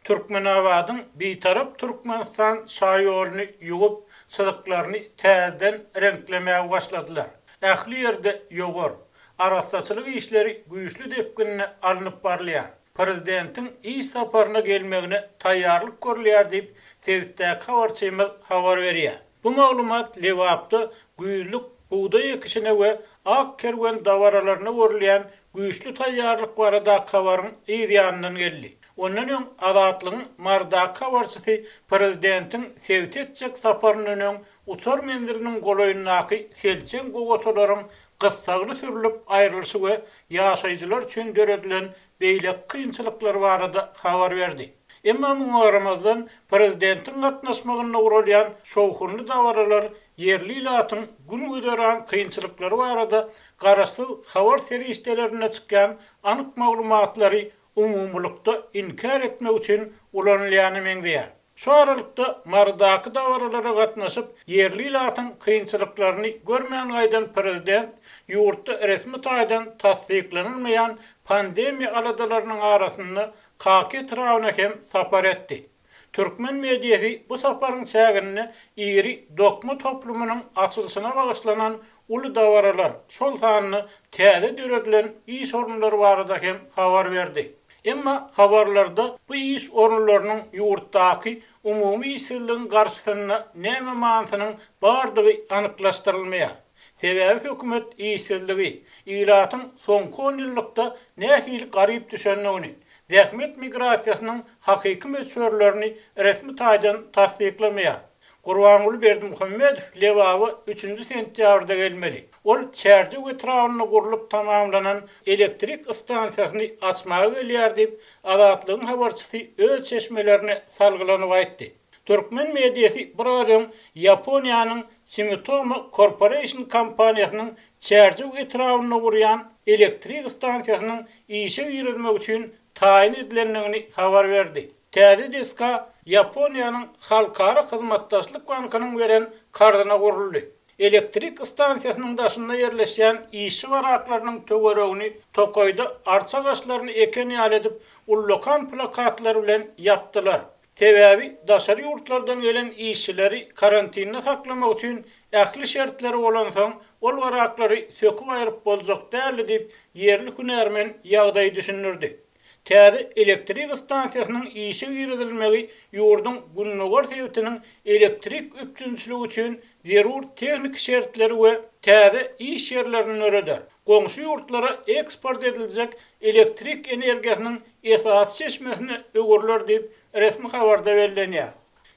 Türkmenabadyň Bitarap Türkmenistan şaýoluny ýuwup, çyzyklaryny täzeden reňklemäge başladylar. Ähli ýerde ýowar. Arassaçylyk işleri güýçli depginde alnyp barylýar. Prezidentiň iş saparyna gelmegine taýýarlyk görülýär diýip, sebitdäki habarçymyz habar berýär. Bu maglumat Lebapda güýzlük bugdaý ekişine we Ak kerwen dabaralaryna görülýän güýçli taýýarlyk baradaky habaryň yz ýanyndan geldi. Ondan öň Azatlygyň Marydaky habarçysy prezidentiň sebite etjek saparyndan öň uçar menziliniň golaýyndaky selçeň gowaçalaryň gyssagly sürlüp aýrylyşy we ýaşaýjylar üçin döredilen beýleki kynçylyklar barada habar berdi. Emma muňa garamazdan, prezidentiň gatnaşmagynda guralýan şowhunly dabaralar ýerli ilatyň gün-güzeran kynçylyklary barada garaşsyz habar serişdelerinde çykýan anyk maglumatlary umumylykda inkär etmek üçin ulanylýana meňzeýär. Şu aralykda, Marydaky dabaralara gatnaşyp, ýerli ilatyň kynçylyklaryny görmän gaýdan prezident ýurtda resmi taýdan tassyklanylmaýan pandemiýa aladalarynyň arasynda Kaka etrabyna hem sapar etdi. Türkmen mediasy bu saparyň çäginde iri dokma toplumynyň açylyşyna bagyşlanan uly dabaralar, şol sanda täze döredilen iş orunlary barada hem habar berdi. Emma habarlarda bu iş orunlarynyň ýurtdaky umumy işsizligiň garşysynda näme manysynyň bardygy anyklaşdyrylmaýar. Sebäbi hökümet işsizligi, ilatyň soňky onýyllykda nähili garyp düşendigini, zähmet migrasiýasynyň hakyky möçberlerini resmi taýdan tassyklamaýar. Gurbanguly Berdimuhamedow Lebaba üçünji sentýabrda gelmeli. Ol Çärjew etrabynda gurlup tamamlanan elektrik stansiýasyny açmaga gelýär diýip, Azatlygyň habarçysy öz çeşmelerine salgylanyp aýtdy. Türkmen mediasy biraz öň Ýaponiýanyň Sumitomo Corporation kompaniýasynyň Çärjew etrabynda gurýan elektrik stansiýasynyň işe girizmek üçin taýyn edilendigini habar berdi. Täze desga Ýaponiýanyň Halkara hyzmatdaşlyk bankynyň beren karzyna guruldy. Elektrik stansiýasynyň daşynda ýerleşýän işçi baraklarynyň töweregini tokaýda arça agaçlaryny eken ýaly edip, ullakan plakatlar bilen ýapdylar. Sebäbi daşary ýurtlardan gelen işçileri karantinde saklamak üçin ähli şertleri bolansoň, ol baraklary söküp aýryp boljak däldi diýip, ýerli hünärmen ýagdaýy düşündirdi. Täze elektrik stansiýasynyň işe girizilmegi ýurduň gündogar sebitiniň elektrik üpjünçiligi üçin zerur tehniki şertleri we täze iş ýerlerini döreder. Goňşy ýurtlara eksport ediljek elektrik energiýasynyň esasy çeşmesine öwrüler diýip, resmi habarda bellenýär.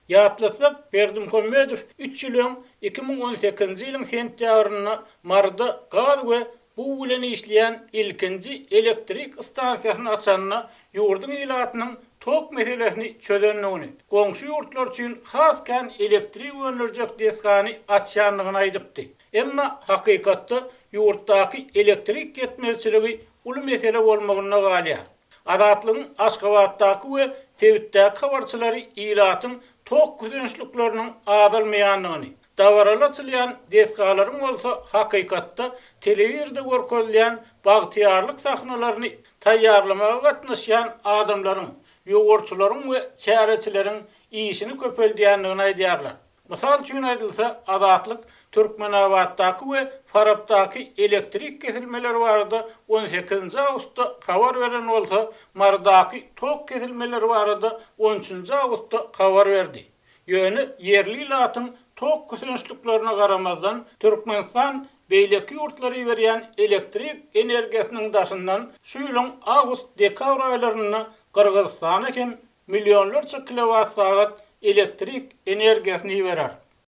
Ýatlatsak, Berdimuhamedow üç ýyl öň, 2018-nji ýylyň sentýabrynda Maryda gaz we bug bilen işleýän ilkinji elektrik stansiýasyny açanda ýurduň ilatynyň tok meselesini çözendigini, goňşy ýurtlar üçin has kän elektrik öndürjek desgany açýandygyny aýdypdy. Emma hakykatda ýurtdaky elektrik ýetmezçiligi uly mesele bolmagynda galýar. Azatlygyň Aşgabatdaky we sebitdäki habarçylary ilatyň tok kösençlikleriniň azalmaýandygyny, dabaraly açylýan desgalaryň bolsa hakykatda telewizorda görkezilýän bagtyýarlyk sahnalaryny taýýarlamaga gatnaşýan adamlaryň, ýowarçylaryň we çäreçileriň işini köpeldýändigini aýdýarlar. Mysal üçin aýdylsa, Azatlyk Türkmenabatdaky we Farapdaky elektrik kesilmeleri barada on sekizinji awgustda habar beren bolsa, Marydaky tok kesilmeleri barada on üçünji awgustda habar berdi. Ýöne ýerli ilatyň tok kösençliklerine garamazdan, Türkmenistan beýleki ýurtlara iberýän elektrik energiýasynyň daşyndan şu ýylyň awgust-dekabr aýlarynda Gyrgyzystana hem millionlarça kilowat-sagat elektrik energiýasyny iberer.